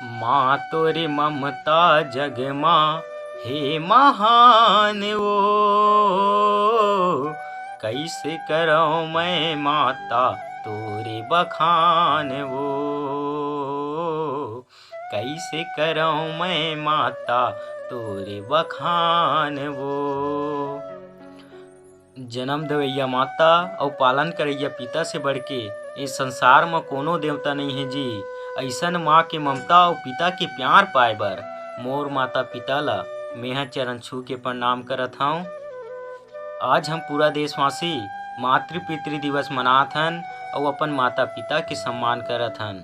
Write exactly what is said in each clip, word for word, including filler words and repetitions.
माँ तोरे ममता जग मा हे महान वो, कइसे करौं मैं माता तोरे बखान वो, कइसे करौं मैं माता तोरे बखान वो। जनम देवइया माता अउ पालन करइया पिता से बढ़के ए संसार म कोनो देवता नइ हे जी। अइसन माँ के ममता अउ पिता के प्यार पाए बर मोर माता पिता ला मेंह चरण छू के प्रणाम करत हौं। आज हम पूरा देशवासी मातृ पितृ दिवस मनात हन अउ अपन माता पिता के सम्मान करत हन।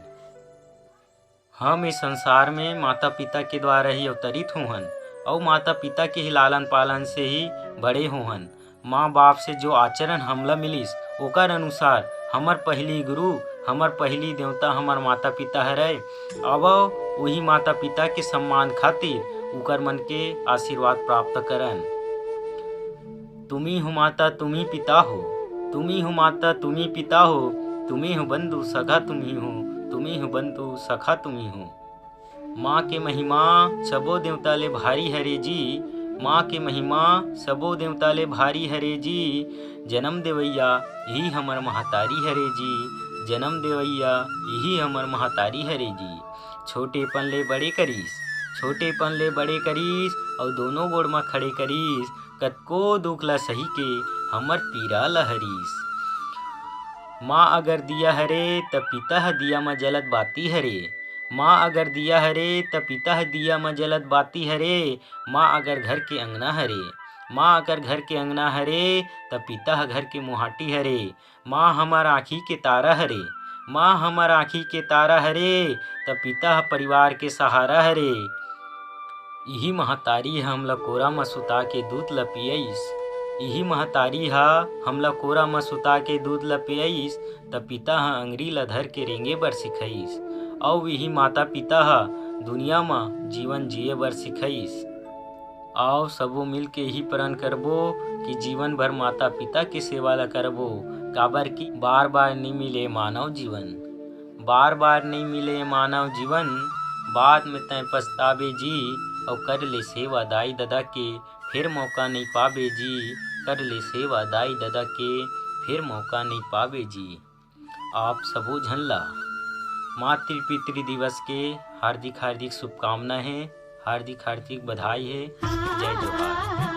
हम ए संसार में माता पिता के द्वारा ही अवतरित होहन अउ माता पिता के ही लालन पालन से ही बड़े होहन। माँ बाप से जो आचरण हमला मिलिस, ओकर अनुसार हमर पहिली गुरु, हमर पहिली देवता हमर माता पिता हरय। आवव, उही माता पिता के सम्मान खातिर उकर मन के आशीर्वाद प्राप्त करन। तुमी हो माता, तुमी पिता हो, तुमी हो माता, तुमी पिता हो, तुमी हो बंधु सखा तुमी हो, तुमी हो बंधु सखा तुमी हो। माँ के महिमा सबो देवता ले भारी हरे जी, माँ के महिमा सबो देवता ले भारी हरे जी। जनम देवइया इही हमर महतारी हरे जी, जनम देवइया इही हमर महतारी हरे जी। छोटेपन ले बड़े करिस, छोटेपन ले बड़े करिस, अउ दोनों गोड़ म खड़े करिस। कतको दुख ल सही के हमर पीरा ल हरिस। माँ अगर दिया हरे, त पिता ह दिया म जलत बाती हरे। माँ अगर दिया हरे, त पिता ह दिया म जलत बाती हरे। माँ अगर घर के अंगना हरे, माँ अगर घर के अंगना हरे, त पिता ह घर के मुहाटी हरे। माँ हमर आँखी के तारा हरे, माँ हमर आँखी के तारा हरे, त पिता ह परिवार के सहारा हरे। इही महतारी ह हमला कोरा म सुता के दूध ल पियइस, इही महतारी ह हमला कोरा म सुता के दूध ल पियइस, त पिता ह अंगरी ल धर के रेंगे बर सिखइस, अउ इही माता पिता ह दुनिया म जीवन जिए बर सिखइस। आव सबो मिल के इही प्रण करबो कि जीवन भर माता पिता के सेवा ल करबो, काबर कि बार बार नइ मिले मानव जीवन, बार बार नइ मिले मानव जीवन। बाद में तैं पछताबे जी, अउ कर ले सेवा दाई ददा के, फिर मौका नइ पाबे जी, कर ले सेवा दाई ददा के, फिर मौका नइ पाबे जी। आप सबो झन ला मातृ पितृ दिवस के हार्दिक हार्दिक शुभकामना हे, हार्दिक हार्दिक बधाई हे। जय जोहार।